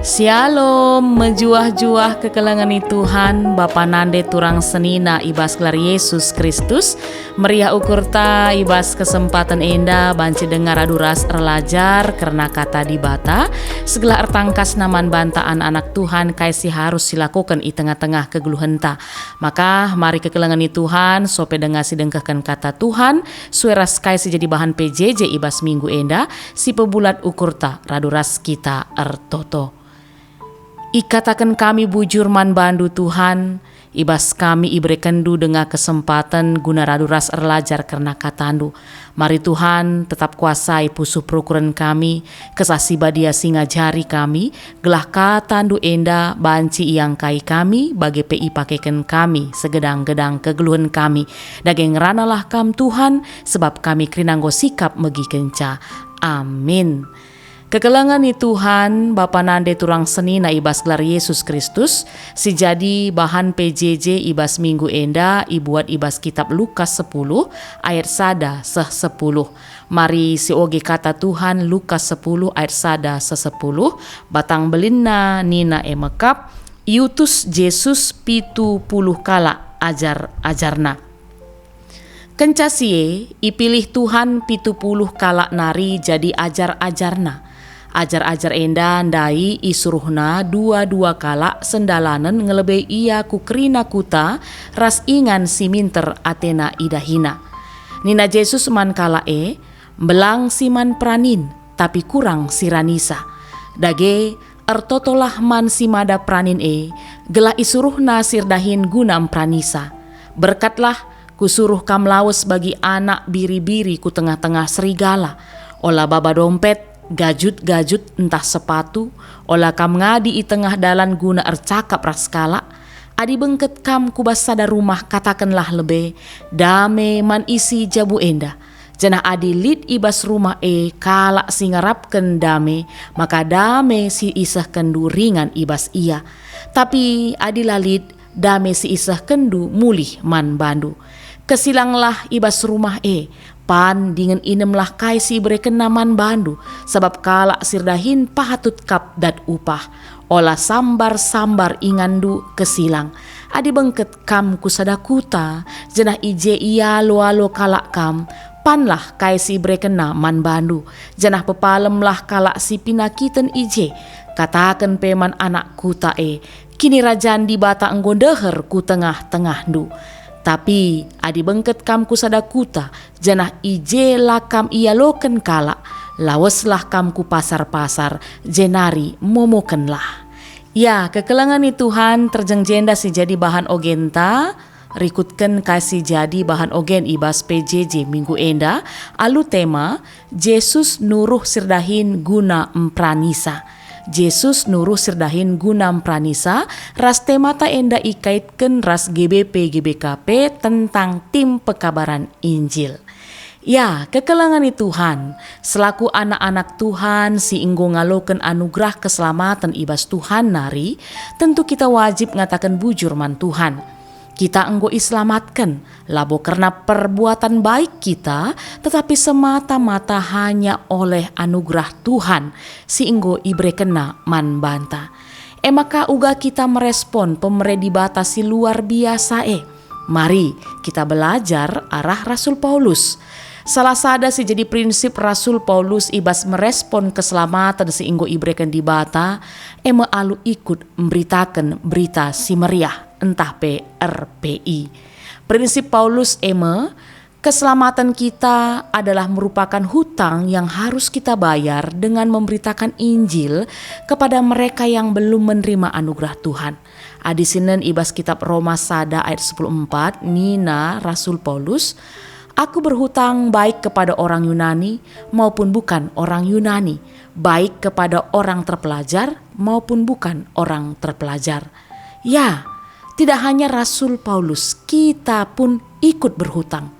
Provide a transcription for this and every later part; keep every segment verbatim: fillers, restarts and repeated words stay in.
Shalom, mejuah-juah kekelengen i Tuhan, bapa nande turang senina i bas gelar Yesus Kristus. Meriah ukurta i bas kesempaten enda banci denga radu ras erlajar kerna Kata Dibata, segelah ertangkas naman banta anak-anak Tuhan kai si harus silakoken i tengah-tengah kegeluhenta. Maka, mari kekelengen i Tuhan, sope denga si dengkehken Kata Tuhan, sue ras kai si jadi bahan P J J i bas minggu enda, si pebulat ukurta radu ras kita ertoto. Ikataken kami bujur man bandu, Tuhan, i bas kami iberekenNdu denga kesempaten guna radu ras erlajar kerna KataNdu. Mari, Tuhan, tetap kuasai pusuh perukuren kami, Kesah Si Badia si ngajari kami, gelah KataNdu enda banci iangkai kami, bage pe ipakeken kami segedang-gedang kegeluhen kami. Dage ngeranalah Kam, Tuhan, sebab kami kerina enggo sikap megikenca. Amin. Kekelengen i Tuhan, bapa nande turang senina i bas gelar Yesus Kristus, si jadi bahan P J J i bas minggu enda ibuat i bas kitab Lukas sepuluh ayat sada seh sepuluh. Mari sioge Kata Tuhan, Lukas sepuluh ayat sada seh sepuluh, batang belinna nina e mekap, iutus Jesus pitu puluh kalak ajar-ajarNa. Kenca si e, ipilih Tuhan pitu puluh kalak nari jadi ajar-ajarNa. Ajar-ajar enda ndai isuruhNa dua-dua kalak sendalanen ngelebe Ia ku kerina kuta ras ingan si minter atena idahina. Nina Jesus man kalak e, "Mbelang si man peranin, tapi kurang si ranisa. Dage, ertotolah man si mada peranin e, gelah isuruhna si erdahin guna mperanisa. Berkatlah, Kusuruh kam lawes bagi anak biri-biri ku tengah-tengah serigala. Ola baba dompet, gajut-gajut ntah sepatu, ola kam ngadi i tengah dalan guna ercakap ras kalak. Adi bengket kam ku bas sada rumah, katakenlah lebe, 'Dame man isi jabu enda.' Janah adi lit i bas rumah e kalak si ngarapken dame, maka dame si isehkenndu ringan i bas ia. Tapi adi la lit, dame si isehkenndu mulih man bandu. Kesilanglah i bas rumah e, pan dingen inemlah kai si iberekenna man bandu, sabap kalak si erdahin patut kap dat upah. Ola sambar-sambar inganndu kesilang. Adi bengket kam ku sada kuta, janah i je ialo-alo kalak kam, panlah kai si iberekenna man bandu, janah pepalemlah kalak si pinakiten i je. Kataken pe man anak kuta e, 'Kinirajan Dibata enggo ndeher ku tengah-tengahndu.' Tapi adi bengket kam ku sada kuta, janah i je la kam ialoken kalak, laweslah kam ku pasar-pasar, jenari momokenlah." Ya, kekelengen i Tuhan, terjeng jenda si jadi bahan ogenta, rikutken kai si jadi bahan ogen i bas P J J minggu enda, alu tema, Jesus nuruh si erdahin guna mperanisa. Jesus nuruh si erdahin guna mperanisa, ras temata enda ikaitken ras G B P G B K P tentang tim pekabaran Injil. Ya, kekelengen i Tuhan, selaku anak-anak Tuhan si enggo ngaloken anugerah keselamaten i bas Tuhan nari, tentu kita wajib ngataken bujur man Tuhan. Kita enggo iselamatken, labo kerna perbuatan baik kita, tetapi semata-mata hanya oleh anugerah Tuhan si enggo iberekenNa man banta. E maka uga kita merespon pemere Dibata si luar biasa e. Mari kita belajar arah Rasul Paulus. Salah sada si jadi prinsip Rasul Paulus i bas merespon keselamaten si enggo ibereken Dibata, e me alu ikut mberitaken Berita Si Meriah, ntah pe R P I. Prinsip Paulus e me, keselamaten kita adalah merupakan hutang yang harus kita bayar dengan memberitakan Injil kepada mereka yang belum menerima anugerah Tuhan. Adi sinen i bas kitab Roma sada ayat sepuluh empat nina Rasul Paulus, "Aku berhutang baik kepada orang Yunani maupun bukan orang Yunani, baik kepada orang terpelajar maupun bukan orang terpelajar." Ya, tidak hanya Rasul Paulus, kita pun ikut berhutang.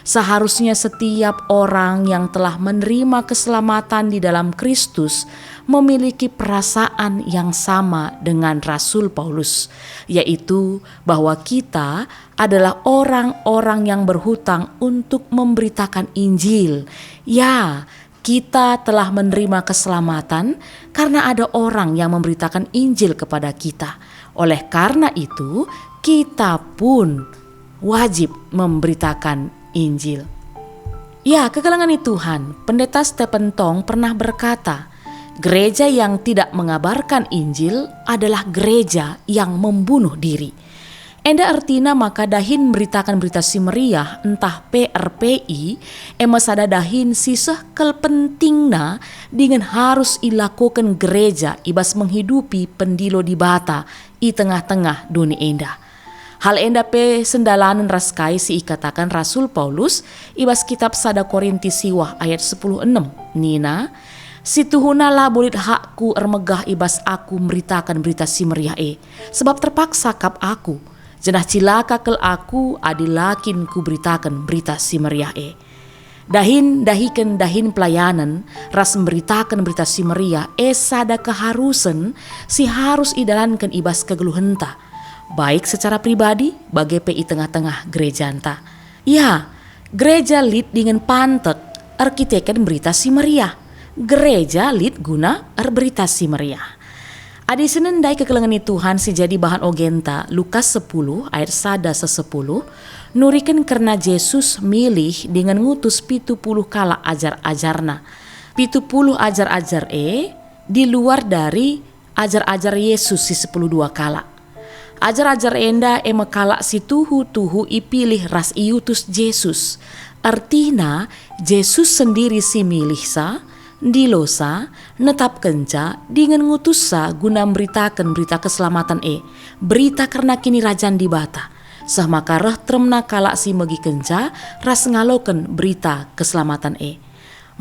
Seharusnya setiap orang yang telah menerima keselamatan di dalam Kristus memiliki perasaan yang sama dengan Rasul Paulus, yaitu bahwa kita adalah orang-orang yang berhutang untuk memberitakan Injil. Ya, Kita telah menerima keselamatan karena ada orang yang memberitakan Injil kepada kita. Oleh karena itu, kita pun wajib memberitakan Injil. Ya, kekelengen Tuhan, Pendeta Stephen Tong pernah berkata, "Gereja yang tidak mengabarkan Injil adalah gereja yang membunuh diri." Enda ertina maka dahin meritaken Berita Si Meriah ntah P R P I, e me sada dahin si seh kal pentingna dingen harus ilakoken gereja i bas menghidupi pendilo Dibata i tengah-tengah doni enda. Hal enda pe sendalanen ras kai si ikataken Rasul Paulus i bas kitab sada Korinti siwah ayat sepuluh enem, nina, "Si tuhuna labo lit hakku ermegah i bas aku meritaken Berita Si Meriah e, sebab terpaksa kap aku, janah cilaka kal aku adi la kin kuberitaken Berita Si Meriah e." Dahin ndahiken dahin pelayanen ras mberitaken Berita Si Meriah e sada keharusen si harus idalanken i bas kegeluhenta, baik secara pribadi bage pe i tengah-tengah gerejanta. Ya, gereja lit dingen pantek erkiteken Berita Si Meriah. Gereja lit guna erberita si meriah. Adi sinen ndai kekelengen Tuhan si jadi bahan ogenta, Lukas sepuluh ayat sada seh sepuluh, nuriken kerna Jesus milih dingen ngutus pitu puluh kalak ajar-ajarNa. Pitu puluh ajar-ajar e di luar dari ajar-ajar Yesus si sepuluh dua kalak. Ajar-ajar enda e me kalak si tuhu-tuhu ipilih ras iutus Jesus. Ertina, Jesus sendiri si milihsa, ndilosa, netapkenca, dingen ngutussa guna mberitaken berita keselamaten e, berita kerna Kinirajan Dibata, seh maka reh teremna kalak si megikenca ras ngaloken berita keselamaten e.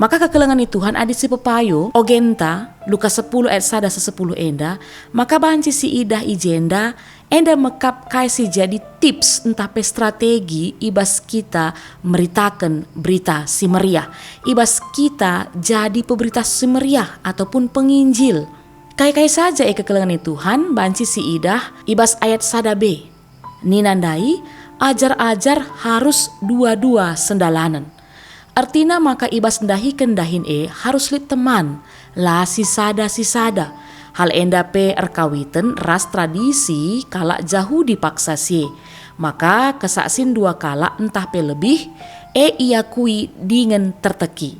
Maka kekelengen Tuhan adi si pepayo, ogenta, Lukas sepuluh ayat sada seh sepuluh enda, maka banci si idah i jenda, enda mekap kai si jadi tips ntah pe strategi i bas kita meritaken berita si meriah, i bas kita jadi peberita si meriah ataupun penginjil. Kai-kai saja e kekelengen Tuhan banci si idah i bas ayat sada b. Nina ndai, ajar-ajar harus dua-dua sendalanen. Ertina maka i bas ndahiken dahin e harus lit teman, la sisada-sisada. Hal enda pe erkawiten ras tradisi kalak Jahudi paksa si e. Maka kesaksin dua kalak ntah pe lebih, e iakui dingen terteki.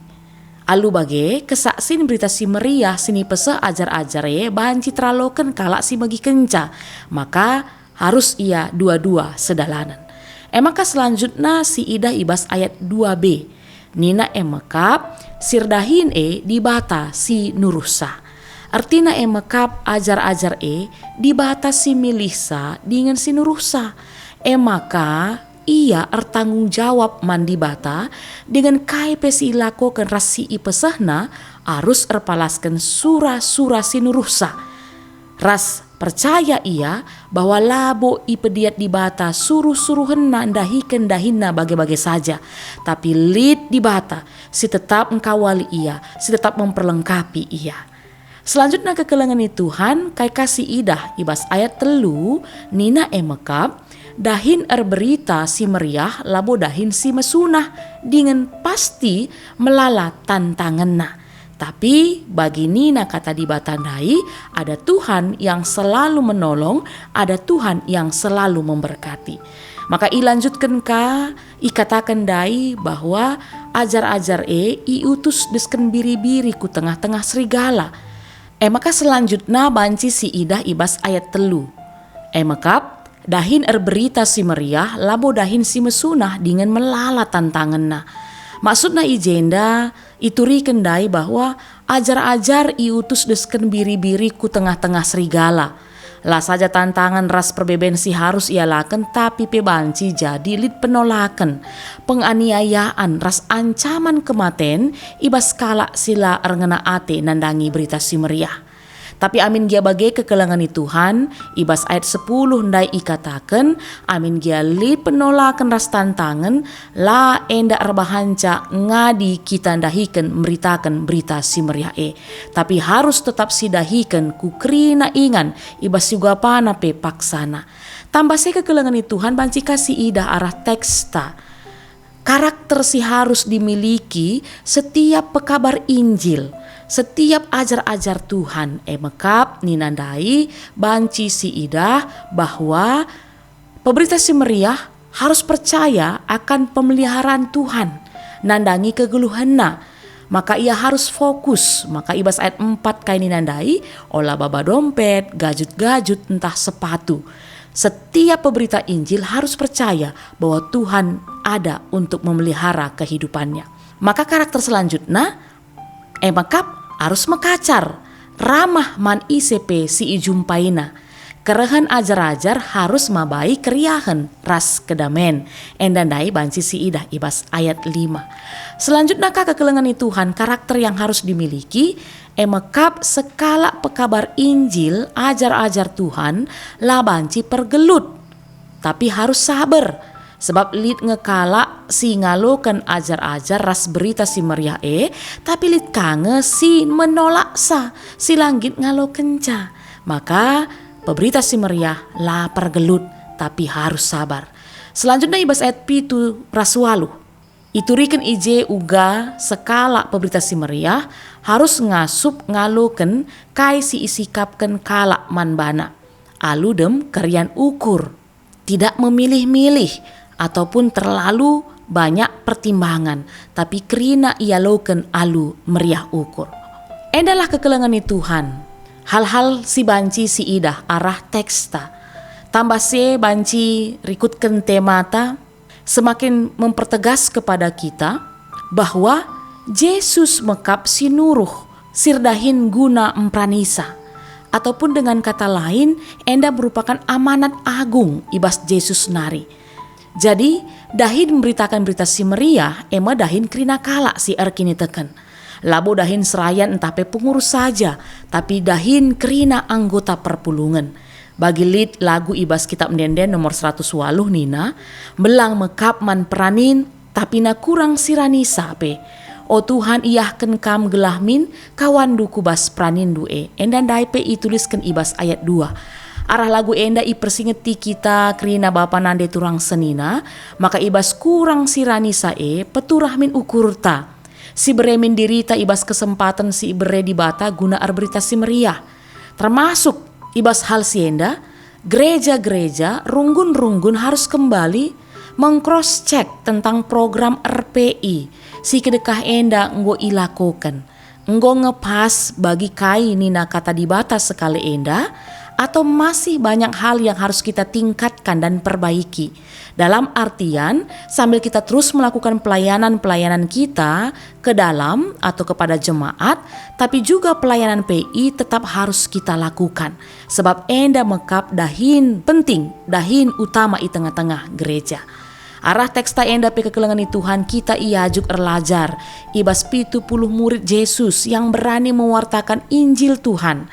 Alu bage, kesaksin Berita Si Meriah si nipeseh ajar-ajar e banci teraloken kalak si megikenca, maka arus ia dua-dua sedalanen. E maka selanjutna si idah i bas ayat dua b. Nina e mekap, si erdahin e Dibata si nuruhsa. Ertina e mekap ajar-ajar e Dibata si milihsa dingen si nuruhsa. E maka ia ertanggung jawab man Dibata dingen kai pe si ilakoken ras si ipesehna arus erpalasken sura-sura si nuruhsa. Ras percaya ia bahwa labo ipediat Dibata suruh-suruhenna ndahiken dahinna bage-bage saja, tapi lit Dibata si tetap engkawali ia, si tetap memperlengkapi ia. Selanjutna kekelengen Tuhan, kai ka si idah i bas ayat telu, nina e mekap, dahin erberita si meriah labo dahin si mesunah, dingen pasti melala tantangenna. Tapi bagi nina kata Dibata ndai, ada Tuhan yang selalu menolong, ada Tuhan yang selalu memberkati. Maka ilanjutken ka, ikataken ndai bahwa ajar-ajar e iutus desken biri-biri ku tengah-tengah serigala. E maka selanjutna banci si idah i bas ayat telu. E mekap, dahin erberita si meriah labo dahin si mesunah dingen melala tantangenna. Maksudna i jenda, ituriken ndai bahwa ajar-ajar iutus desken biri-biri ku tengah-tengah serigala. La saja tantangen ras perbeben si harus ialaken, tapi pe banci jadi lit penolaken, penganiayaan ras ancaman kematen i bas kalak si la erngena ate nandangi Berita Si Meriah. Tapi amin gia bage kekelengen Tuhan, i bas ayat sepuluh ndai ikataken, amin gia lit penolaken ras tantangen, la enda erbahanca ngadi kita ndahiken meritaken Berita Si Meriah e, tapi harus tetap sidahiken ku kerina ingan i bas si ugapana pe paksana. Tambah si kekelengen Tuhan banci ka si idah arah teksta. Karakter si harus dimiliki setiap pekabar Injil, setiap ajar-ajar Tuhan, e mekap nina ndai banci siidah bahwa peberita si meriah harus percaya akan pemeliharaan Tuhan, nandangi kegeluhenna, maka ia harus fokus, maka i bas ayat empat kai nina ndai, ola baba dompet, gajut-gajut, ntah sepatu. Setiap peberita Injil harus percaya bahwa Tuhan ada untuk memelihara kehidupannya. Maka karakter selanjutna, e mekap arus mekacar, ramah man ise pe si ijumpaina. Kerehen ajar-ajar harus mabai keriahen ras kedamen. Enda ndai banci siidah i bas ayat lima. Selanjutna ka kekelengen ni Tuhan, karakter yang harus dimiliki, e mekap sekalak pekabar Injil, ajar-ajar Tuhan, la banci pergelut, tapi harus saber. Sebab lit nge kalak si ngaloken ajar-ajar ras Berita Si Meriah e, tapi lit ka nge si menolaksa, si la nggit ngalokenca. Maka peberita si meriah la pergelut, tapi harus sabar. Selanjutnya i bas ayat pitu ras waluh. Ituriken i je uga sekalak peberita si meriah harus ngasup ngaloken kai si isikapken kalak man bana, alu dem kerian ukur, tidak memilih-milih, ataupun terlalu banyak pertimbangan, tapi kerina ialoken alu meriah ukur. Endalah kekelengen ni Tuhan, hal-hal si banci siidah arah teksta. Tambah se banci rikutken temata, semakin mempertegas kepada kita bahwa Jesus mekap si nuruh, si erdahin guna mperanisa. Ataupun dengan kata lain, enda merupakan amanat agung i bas Jesus nari. Jadi, dahin mberitaken Berita Si Meriah, e me dahin kerina kalak si erkiniteken. Labo dahin serayan ntah pe pengurus saja, tapi dahin kerina anggota perpulungen. Bagi lit lagu i bas Kitab Ende-enden nomor seratus waluh nina, "Mbelang mekap man peranin, tapi na kurang si ranisa pe. O Tuhan, iahken Kam gelah min kawanndu ku bas peraninNdu e." Enda ndai pe itulisken i bas ayat dua. Arah lagu enda ipersingeti kita kerina bapa nande turang senina, maka i bas kurang si ranisa e peturah min ukurta. Si bere min dirita i bas kesempaten si ibere Dibata guna erberita si meriah. Termasuk i bas hal si enda, gereja-gereja runggun-runggun harus kembali mengcross-check tentang program R P I si kedekah enda enggo ilakoken. Enggo nge pas bagi kai nina Kata Dibata sekali enda, atau masih banyak hal yang harus kita tingkatkan dan perbaiki? Dalam artian, sambil kita terus melakukan pelayanan-pelayanan kita ke dalam atau kepada jemaat, tapi juga pelayanan P I tetap harus kita lakukan. Sebab enda mekap dahin penting, dahin utama i tengah-tengah gereja. Arah teksta enda pe kekelengen ni Tuhan kita iajuk erlajar i bas pitu puluh murid Jesus yang berani mewartakan Injil Tuhan.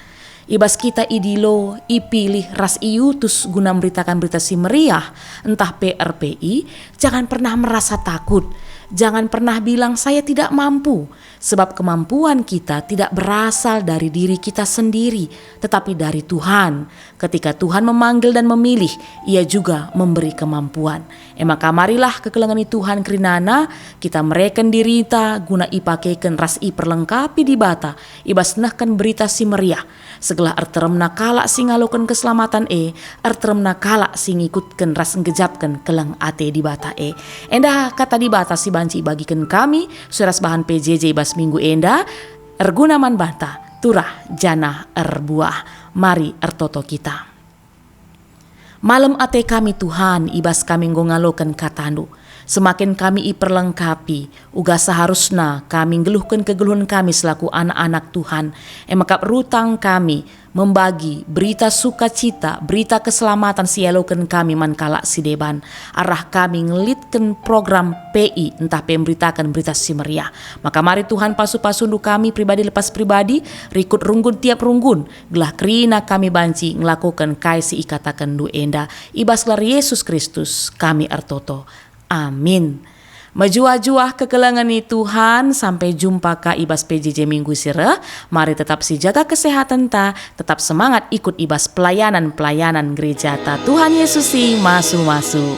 I bas kita idilo, ipilih, ras iutus guna mberitakan Berita Si Meriah, ntah pe R P I, jangan pernah merasa takut. Jangan pernah bilang, "Saya tidak mampu." Sebab kemampuan kita tidak berasal dari diri kita sendiri, tetapi dari Tuhan. Ketika Tuhan memanggil dan memilih, Ia juga memberi kemampuan. E maka marilah kekelengen ni Tuhan kerinana, kita mereken dirita guna ipakeken ras iperlengkapi Dibata i bas nehken Berita Si Meriah. Segelah erteremna kalak si ngaloken keselamatan e, erteremna kalak si ngikutken ras nggejapken keleng ate Dibata e. Enda kata Dibata si banci ibagiken kami, sue ras bahan P J J i bas minggu enda, erguna man banta, turah janah erbuah. Mari ertoto kita. Malem ate kami, Tuhan, i bas kami enggo ngaloken kataNdu. Semakin kami iperlengkapi, uga seharusna kami nggeluhken kegeluhen kami selaku anak-anak Tuhan. E maka rutang kami membagi berita sukacita, berita keselamatan si ialoken kami man kalak si deban, arah kami ngelitken program P I ntah pe mberitaken Berita Si Meriah. Maka mari Tuhan pasu-pasuNdu kami pribadi lepas pribadi, rikut runggun tiap runggun, gelah kerina kami banci ngelakoken kai si ikatakenNdu enda. I bas gelar Yesus Kristus kami ertoto. Amin. Mejuah-juah kekelengen ni Tuhan, sampai jumpa ka i bas P J J minggu si reh. Mari tetap sijaga kesehatenta, tetap semangat ikut i bas pelayanan-pelayanan gerejata. Tuhan Yesus si masu-masu.